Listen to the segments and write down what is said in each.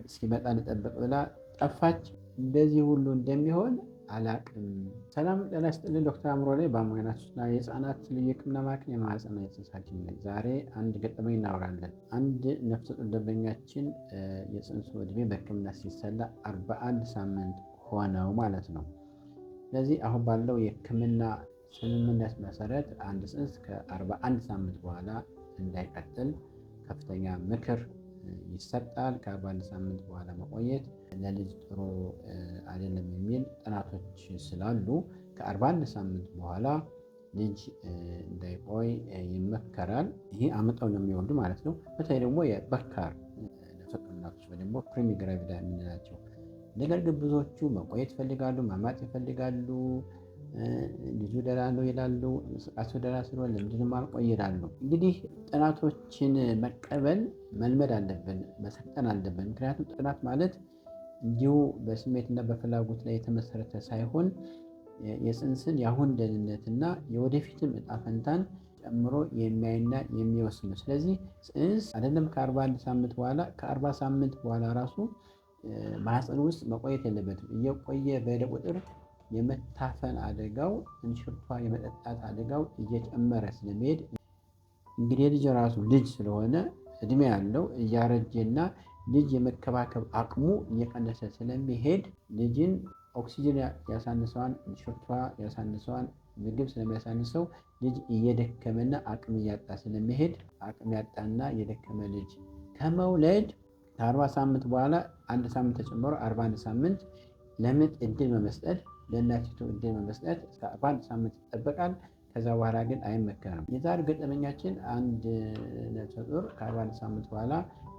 እስኪመጣ ልጠብቅ ብላ ጠፋች። እንደዚህ ሁሉ እንደሚሆን አላቅም። ሰላም ጤና ይስጥልኝ። ዶክተር አእምሮ ላይ በሙያናትና የህፃናት ልዩ ህክምና ማዕከል የማህፀንና የፅንስ ሐኪም ነኝ። ዛሬ አንድ ገጠመኝ እናወራለን። አንድ ነፍሰ ጡር ደንበኛችን የፅንሱ እድሜ በህክምና ሲሰላ 41 ሳምንት ሆነው ማለት ነው። ስለዚህ አሁን ባለው የህክምና ስምምነት መሰረት አንድ ፅንስ ከ41 ሳምንት በኋላ እንዳይቀጥል ከፍተኛ ምክር ይሰጣል። ከ41 ሳምንት በኋላ መቆየት ለልጅ ጥሩ አይደለም የሚል ጥናቶች ስላሉ ከ41 ሳምንት በኋላ ልጅ እንዳይቆይ ይመከራል። ይሄ አምጠው ነው የሚወልዱ ማለት ነው። በተለይ ደግሞ የበካር ነፍሰ ጡር እናቶች ወይ ደግሞ primigravida የምንላቸው። ነገር ግን ብዙዎቹ መቆየት ይፈልጋሉ፣ ማማጥ ይፈልጋሉ። ልጁ ደህና ነው ይላሉ። እንቅስቃሴው ደህና ስለሆነ ለምንድን አልቆይ ይላሉ። እንግዲህ ጥናቶችን መቀበል መልመድ አለብን፣ መሰልጠን አለብን። ምክንያቱም ጥናት ማለት እንዲሁ በስሜትና በፍላጎት ላይ የተመሰረተ ሳይሆን የፅንስን የአሁን ደህንነትና የወደፊትም እጣ ፈንታን ጨምሮ የሚያይና የሚወስን ነው። ስለዚህ ፅንስ አይደለም ከ41 ሳምንት በኋላ፣ ከ40 ሳምንት በኋላ ራሱ ማህፀን ውስጥ መቆየት የለበትም። እየቆየ በሄደ ቁጥር የመታፈን አደጋው፣ እንሽርቷ የመጠጣት አደጋው እየጨመረ ስለሚሄድ፣ እንግዲህ የልጅ ራሱ ልጅ ስለሆነ እድሜ ያለው እያረጀና ልጅ የመከባከብ አቅሙ እየቀነሰ ስለሚሄድ ልጅን ኦክሲጅን ያሳንሰዋል፣ እንሽርቷ ያሳንሰዋል፣ ምግብ ስለሚያሳንሰው ልጅ እየደከመና አቅም እያጣ ስለሚሄድ፣ አቅም ያጣና የደከመ ልጅ ከመውለድ ከ40 ሳምንት በኋላ አንድ ሳምንት ተጨምሮ 41 ሳምንት ለምጥ እድል በመስጠት፣ ለእናቲቱ እድል በመስጠት እስከ 41 ሳምንት ይጠበቃል። ከዛ በኋላ ግን አይመከርም። የዛሬው ገጠመኛችን አንድ ነፍሰ ጡር ከ41 ሳምንት በኋላ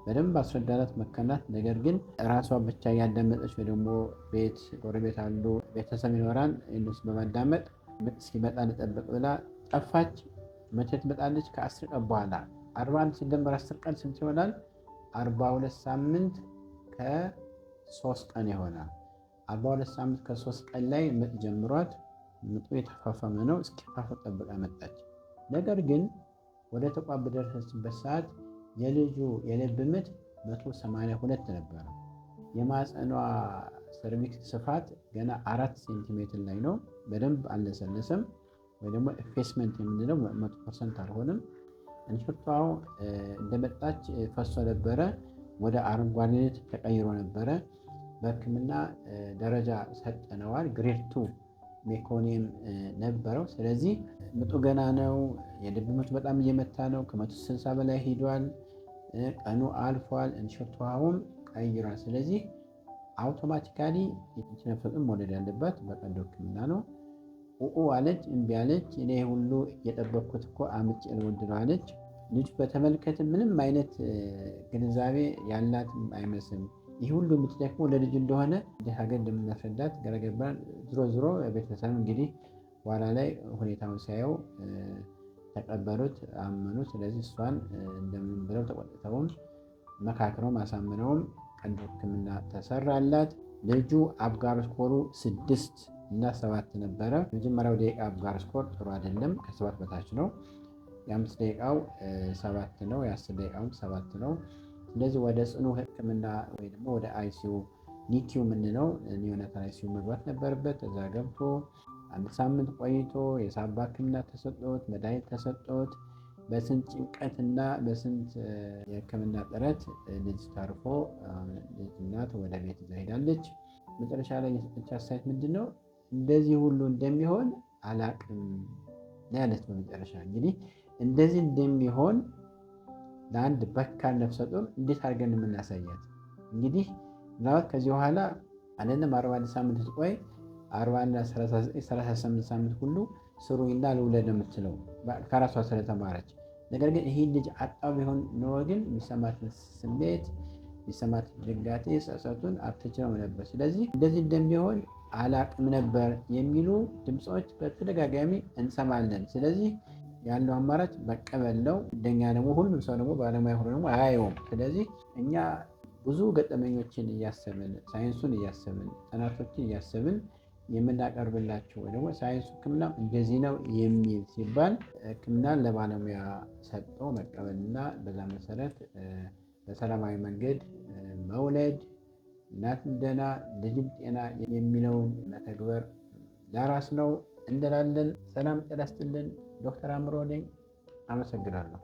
በደንብ አስረዳናት፣ መከርናት። ነገር ግን ራሷ ብቻ እያዳመጠች ወይ ደግሞ ቤት ጎረቤት አሉ፣ ቤተሰብ ይኖራል፣ እነሱ በማዳመጥ ምጥ እስኪመጣ ልጠብቅ ብላ ጠፋች። መቼ ትመጣለች? ከ10 ቀን በኋላ። 41 ሲደመር 10 ቀን ስንት ይሆናል? 42 ሳምንት ከ3 ቀን ይሆናል። 42 ሳምንት ከ3 ቀን ላይ ምጥ ጀምሯት ምጡ የተፋፋመ ነው። እስኪፋፋም ጠብቃ መጣች። ነገር ግን ወደ ተቋም በደረሰችበት ሰዓት የልጁ የልብ ምት 182 ነበረ። የማህፀኗ cervix ስፋት ገና 4 ሴንቲሜትር ላይ ነው። በደንብ አልለሰለሰም ወይ ደግሞ effacement የምንለው 100% አልሆንም። እንሽርቷ እንደመጣች ፈሶ ነበረ። ወደ አረንጓዴነት ተቀይሮ ነበረ። በሕክምና ደረጃ ሰጠነዋል። Grade 2 meconium ነበረው። ስለዚህ ምጡ ገና ነው። የልብ ምቱ በጣም እየመታ ነው። ከ160 በላይ ሂዷል። ቀኑ አልፏል። እንሽርት ውሃውም ቀይሯል። ስለዚህ automatically ነፍሰ ጡር መውለድ ያለባት በቀዶ ሕክምና ነው። ኡኡ አለች፣ እምቢ አለች። እኔ ሁሉ የጠበቅኩት እኮ አምጬ ልወልድ ነው አለች። ልጅ በተመለከተ ምንም አይነት ግንዛቤ ያላት አይመስልም። ይህ ሁሉ የምትደክመው ለልጁ እንደሆነ እንደ ሀገር እንደምናስረዳት ግራ ገባን። ዝሮ ዝሮ ቤተሰብ እንግዲህ በኋላ ላይ ሁኔታውን ሲያየው ተቀበሉት፣ አመኑ። ስለዚህ እሷን እንደምን ብለው ተቆጥተውም መካክረውም አሳምነውም ቀዶ ሕክምና ተሰራላት። ልጁ Apgar score ኡ 6 እና 7 ነበረ። የመጀመሪያው ደቂቃ Apgar score ጥሩ አይደለም፣ ከ7 በታች ነው። የ5 ደቂቃው 7 ነው፣ የ10 ደቂቃውም 7 ነው። ስለዚህ ወደ ጽኑ ሕክምና ወይ ደግሞ ወደ ICU፣ NICU የምንለው neonatal ICU መግባት ነበረበት። እዛ ገብቶ አንድ ሳምንት ቆይቶ የሳባ ሕክምና ተሰጦት፣ መድኃኒት ተሰጦት፣ በስንት ጭንቀትና በስንት የሕክምና ጥረት ልጅ ተርፎ ልጅ እናት ወደ ቤት ይዛ ሄዳለች። መጨረሻ ላይ የሰጠች አስተያየት ምንድን ነው? እንደዚህ ሁሉ እንደሚሆን አላቅም ያለች። በመጨረሻ እንግዲህ እንደዚህ እንደሚሆን ለአንድ በካል ነፍሰ ጡር እንዴት አድርገን የምናሳያት? እንግዲህ ምናልባት ከዚህ በኋላ አይደለም 41 ሳምንት ትቆይ፣ 41፣ 38 ሳምንት ሁሉ ስሩኝና ልውለድ ነው የምትለው ከራሷ ስለተማረች። ነገር ግን ይህን ልጅ አጣው ቢሆን ኖሮ ግን የሚሰማትን ስሜት፣ የሚሰማት ድንጋጤ፣ ጸጸቱን አትችለውም ነበር። ስለዚህ እንደዚህ እንደሚሆን አላቅም ነበር የሚሉ ድምፆች በተደጋጋሚ እንሰማለን። ስለዚህ ያለው አማራጭ መቀበል ነው። እንደኛ ደግሞ ሁሉም ሰው ደግሞ ባለሙያ ሆኖ ደግሞ አያየውም። ስለዚህ እኛ ብዙ ገጠመኞችን እያሰብን፣ ሳይንሱን እያሰብን፣ ጥናቶችን እያሰብን የምናቀርብላቸው ወይ ደግሞ ሳይንሱ ሕክምና እንደዚህ ነው የሚል ሲባል ሕክምናን ለባለሙያ ሰጥቶ መቀበልና በዛ መሰረት በሰላማዊ መንገድ መውለድ። እናትም ደህና ልጅም ጤና የሚለውን መተግበር ለራስ ነው እንላለን። ሰላም ጤና ይስጥልን። ዶክተር አእምሮ ነኝ። አመሰግናለሁ።